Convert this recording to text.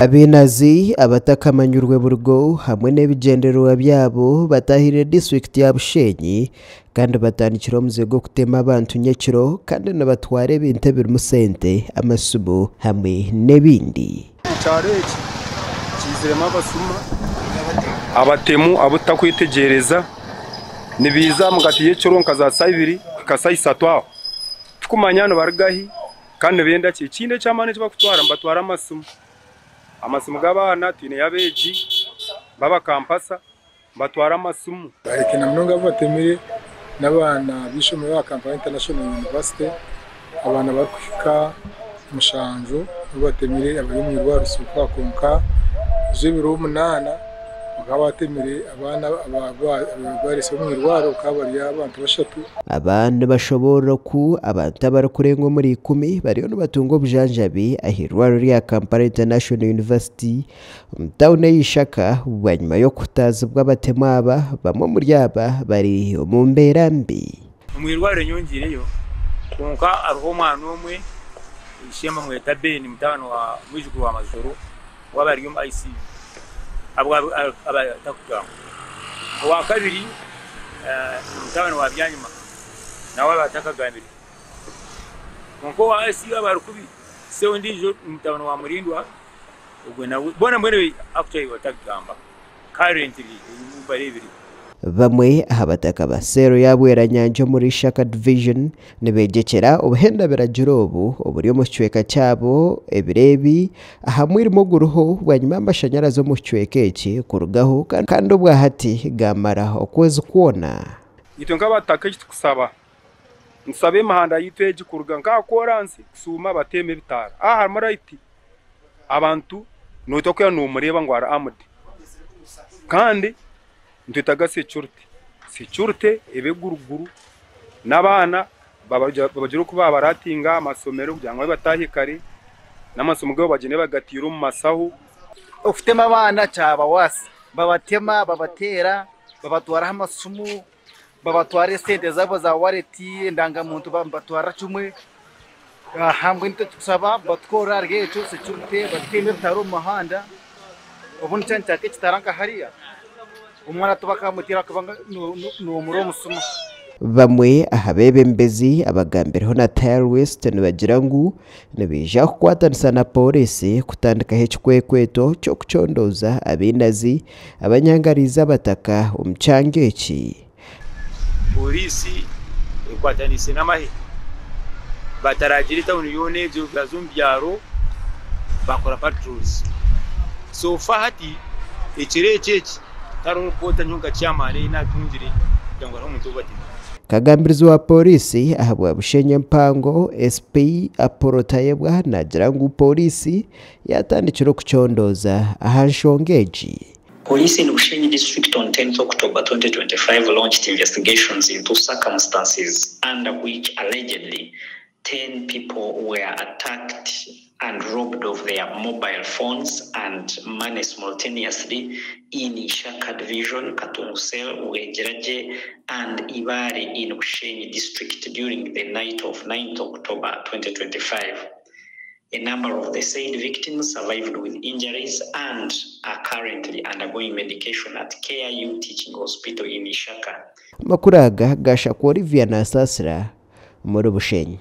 Abainazi abatakamanyirwe burugo hamwe n'ebigyendererwa byabo batahirire disiturikiti ya Bushenyi kandi batandikire omuze gw'okutema abantu nyekiro kandi nibatwara ebintu ebirimu sente, amasimu hamwe n'ebindi. Ekyaro eki kiiziremu abashuma, abatemu abu tutakwetegyereza nibaija ahagati y'ekiro nka za saaha ibiri kuhika saaha ishatu aho tikumanya nibaruga hi kandi nibenda ki. Ekindi eky'amaani eki barikutwara nibatwara amasimu, amasimu g'abaana twineyo abeegi b'abakampasa nibatwara amasimu. Barekye munonga abu batemire n'abaana b'eishomero aha Kampala International University abaana barikuhika 7 nibo batemire abari omu irwariro so far kwonka ebiro 8 bakaba batemire abaana abarwarise omu irwariro bakaba bari abantu 3. Aba nibashoboorora ku abantu abarikurenga omuri 10 bariyo nibatunga obujanjabi ah'eirwariro rya Kampala International University omu tauni ey'Ishaka bwanyima y'okutaazibwa abatemu aba bamwe omuri aba bari omu mbeera mbi. Omu irwariro nyongiireyo kwonka hariho omwana omwe ishe bamweta Ben mutabani wa mwijukuru wa Mazoro waaba ari omu ICU atakugamba. Owa kabiri mutabani wa Byanyima nawe aba atakagambire. Kwonka owa ICU aba ari kubi se ondiijo mutabani wa Murindwa ogwe nawe boona mbwenu actually batakugamba currently bareebire. Bamwe aha bataka ba seero ya Bweranyanja omuri Ishaka Division nibegyekyera obuhenda biragiro obu oburi omu kicweka kyabo ebiro ebi aha mwirima oguriho bwanyima y'amashanyarazi omu kicweka eki kurugaho kandi obwahati gamara okwezi kwona. Itwe nk'abataka eki tukusaba nitusaba emihanda yaitu egi kuruga nk'aha koransi kusuuma bateeme ebitaara. Aha harimu rayiti abantu noita kuya nomureeba ngu ari armed kandi nitwetaaga security. Security ebe guruguru n'abaana babagire oku babaratinga amasomero kugira ngu babe bataahe kare n'amasomo gaabo bagyende bagatiire omu masaho. Okutema abaana kyabawasi babatema babateera babatwaraho amasimu babatwara esente zaabo za wareti endangamuntu babatwara kimwe hamwe nitukusaba batukora ahari ekyo security bateme ebitaara omu muhanda obundi kyana ekitaara nka hariya omwana tubakamutera kubanga nomura omusuma. Bamwe aha beebembezi abagambireho na Tile West nibagira ngu nibaija kukwatanisa na pooriisi kutandikaho ekikwekweto ky'okucondooza abainazi abanyangariize abataka omu kyanga eki. Pooriisi ekwataniise n'amahe bataragira etawuni yoona egyo baza omu byaro bakora patrols. So far hati ekiro eki eki tihariho ripoota nyowe nka chairman ei naatungire kugira ngu hariho omuntu ou batemire. Kagambirizi wa pooriisi ahabwa Bushenyi empango SP Apollo Tayebwa naagira ngu pooriisi yaatandikire okucondooza aha nshonga egi. Police in Bushenyi District on 10th October 2025 launched investigations into circumstances under which allegedly 10 people were attacked and robbed of their mobile phones and money simultaneously in Ishaka Division, Katungu Cell, Bwegyeragye and Ibare in Bushenyi District during the night of 9th October 2025. A number of the said victims survived with injuries and are currently undergoing medication at KIU Teaching Hospital in Ishaka. Amakuru aga gashakwa Olivia Nasasira muri Bushenyi.